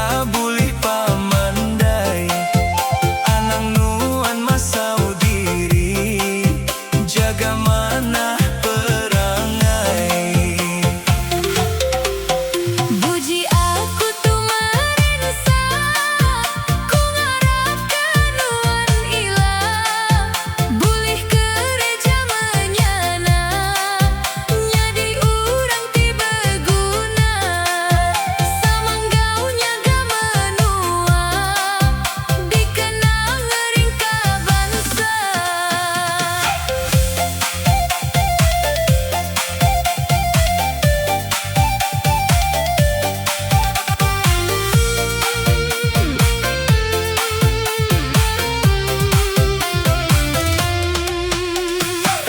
Ka bulih pamandai. Anang nuan masau diri. Jaga manah perangai. Buji aku tu merinsa. Ku ngarapka nuan ila. Bulih kereja menyana. Nyadi orang ti beguna. Sama enggau nyaga menua. Dikena ngeringka bansa.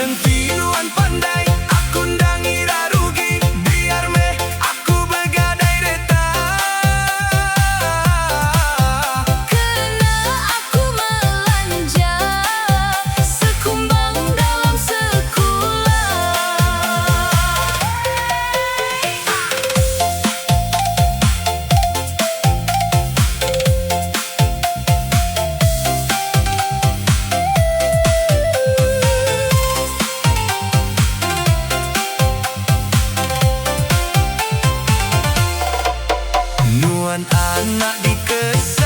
Enti nuan pandai, aku enda ngira rugi. Biar meh aku begadai reta. Kena aku melanja sekumbang dalam sekula. Nuan anak dikes.